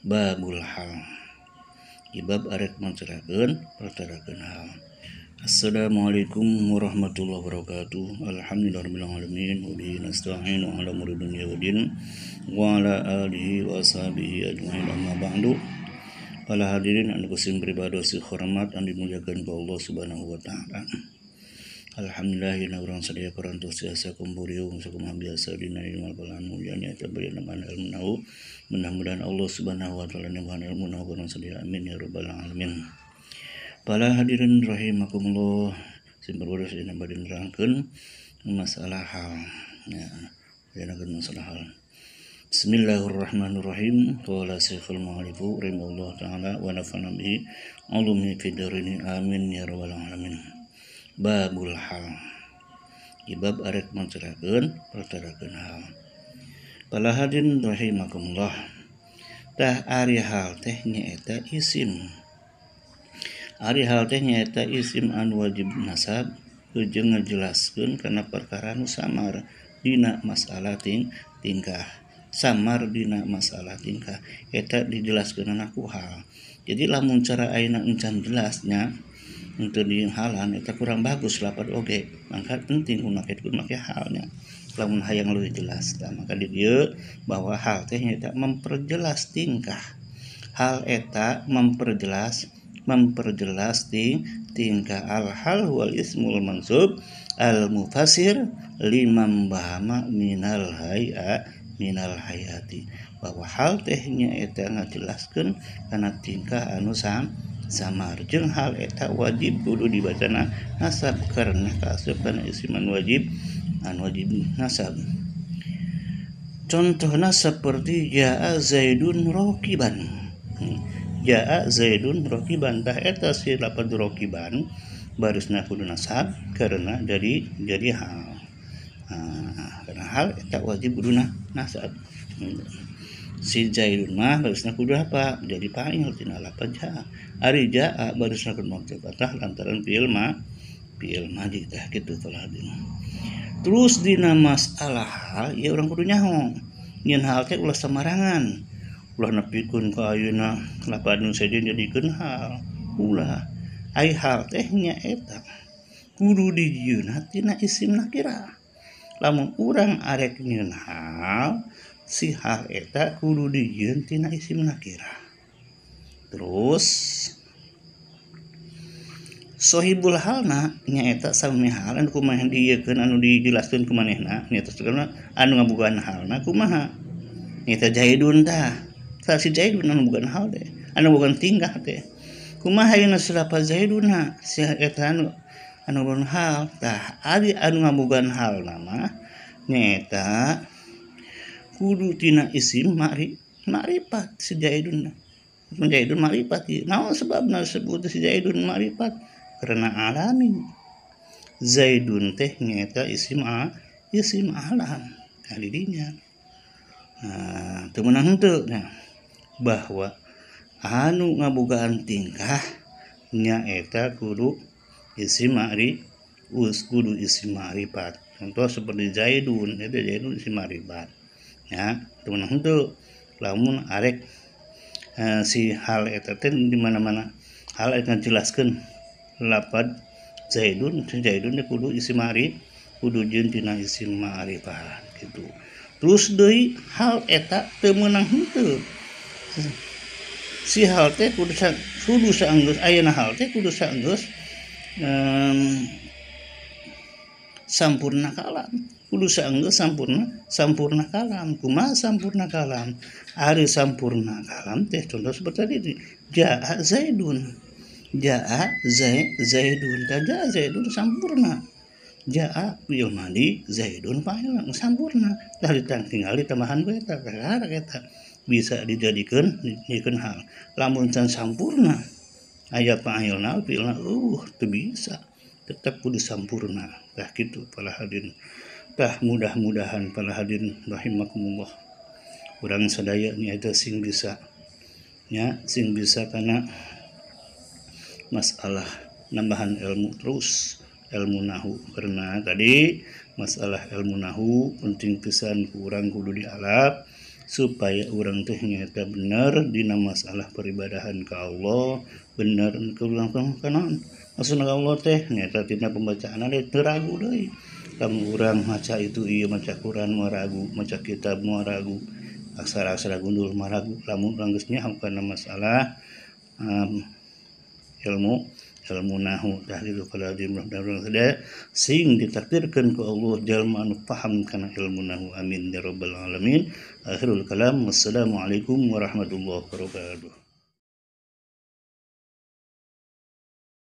Babul hal. Ibab arek mancerakeun pertarakeun hal. Assalamualaikum warahmatullahi wabarakatuh. Alhamdulillahirabbil alamin wa bihi nasta'inu ala umuri dunya waddin wa ala alihi wa ashabihi ajmain, amma ba'du. Para hadirin anu kusim pribados hormat anu dimuliakeun ku Allah Subhanahu wa taala. Alhamdulillah dina urang sadaya parantos tiasa kumpuriung sakumaha biasa dina ilmu Al-Qur'an mulyana eta beri nambahan ilmu nau. Mudah-mudahan Allah Subhanahu wa taala nambahan ilmu nau urang sadaya, amin ya rabbal alamin. Para hadirin rahimakumullah, sim pribados dina bade nerangkeun masalah hal. Ya, nerangkeun masalah hal. Bismillahirrahmanirrahim. Qala Syekhul Mu'alifu rahimahullah taala wa nafa'ana bihi ulumi fid dharaini, amin ya rabbal alamin. Babul hal. Ibab arek mancerakeun pertarakeun hal. Para hadirin rahimakumullah. Tah ari hal teh nyaeta isim. Ari hal teh nyaeta isim anu wajib nasab jeung ngajelaskeun kana perkara nu samar dina masalah tingkah. Samar dina masalah tingkah eta dijelaskeunana ku hal. Jadi lamun cara ayeuna encan jelasnya untuk dihalan eta kurang bagus lapad oge, maka penting kudu make halnya lamun hayang leuwih jelas. Tah maka di dieu bahwa hal teh nyaeta memperjelas tingkah. Hal eta memperjelas tingkah. Al hal wal ismul mansub al mufassir limam bahama minal hay'a minal hayati, bahwa hal teh nyaeta ngajelaskeun kana tingkah anu samar. Jeung hal eta wajib kudu dibacana nasab karena kaasup kana isim anu wajib nasab. Contohna seperti jaa Zaidun rakiban. Jaa Zaidun rakiban, tah eta si lapad rakiban barisna kudu nasab karena jadi hal. Nah, karena hal eta wajib kudu nasab. Si Zaidun mah barisna kudu apa? Jadi fa'il tina lapad jaa. Ari jaa barisna kudu maksud patah lantaran fi'il madi tah kitu telah dina. Terus dina masalah hal ya urang kudu nyaho. Nyeun hal teh ulah samarangan. Ulah nepikeun ka ayeuna lapad nu sejen jadikeun hal. Ulah. Ai hal teh nyaeta kudu dijieunna tina isim nakira. Lamun urang arek nyeun hal, si hal eta kudu dijieun tina isim nakira. Terus sohibul halna nyaeta sami hal anu kumaha dieukeun anu dijelaskeun ku manehna nyaeta sagala anu ngabogaan halna kumaha nyaeta Zaidun tah. Tah si Zaidun anu bogaan hal teh, anu bogaan tingkah teh. Kumaha yeuna silapa Zaidunna si eta anu bogaan hal tah. Ari anu ngabogaan halna mah nyaeta kudu tina isim makrifat si Zaidun. Zaidun makrifat. Naon sebabna disebut si Zaidun makrifat? Karena alami. Zaidun teh nyaeta isim alam. Nah didinya. Nah, teu meunang henteu. Nah, bahwa anu ngabogaan tingkah nyaeta kudu isim kudu isim makrifat. Contoh seperti Zaidun, itu Zaidun isim makrifat. Ya, teu meunang henteu. Lamun arek si hal eta teh di mana-mana hal eta ngajelaskeun lapad Zaidun, Zaidun teh kudu isim ma'rif, kudu jeung tina isim ma'rifat gitu. Terus deui hal eta teu meunang henteu. Si hal teh kudu saenggeus ayeuna hal teh kudu saenggeus sampurna kalam. Kudu saenggeus sampurna kalam. Kumaha sampurna kalam? Ari sampurna kalam teh contoh seperti tadi jaa Zaidun. Jaa Zaidun. Tah jaa Zaidun sampurna. Jaa fi'il madi Zaidun fa'il sampurna. Tah tinggal ditambahan we eta kakara eta bisa dijadikeun hal. Lamun can sampurna aya fa'ilna fi'ilna teu bisa. Tetap kudu sampurna. Tah kitu para hadirin. Tah mudah-mudahan para hadirin rahimakumullah urang sadaya nyaeta sing bisa nya, sing bisa kana masalah nambahan ilmu terus ilmu nahu, karena tadi masalah ilmu nahu penting pisan ku urang kudu dialap Supaya urang teh nyaeta bener dina masalah peribadahan ka Allah, bener ke urang kana maksudna Allah teh nyaeta tina pembacaan teh teu ragu deui. Lamun urang maca itu ieu maca Quran moal ragu, maca kitab moal ragu, aksara-aksara gundul moal ragu. Lamun urang geus nyaho kana masalah ilmu nahu tah kitu pada mudah-mudahan sing ditakdirkeun ku Allah jalma anu paham kana ilmu nahu. Amin ya rabbal alamin. Akhirul kalam, wassalamualaikum warahmatullahi wabarakatuh.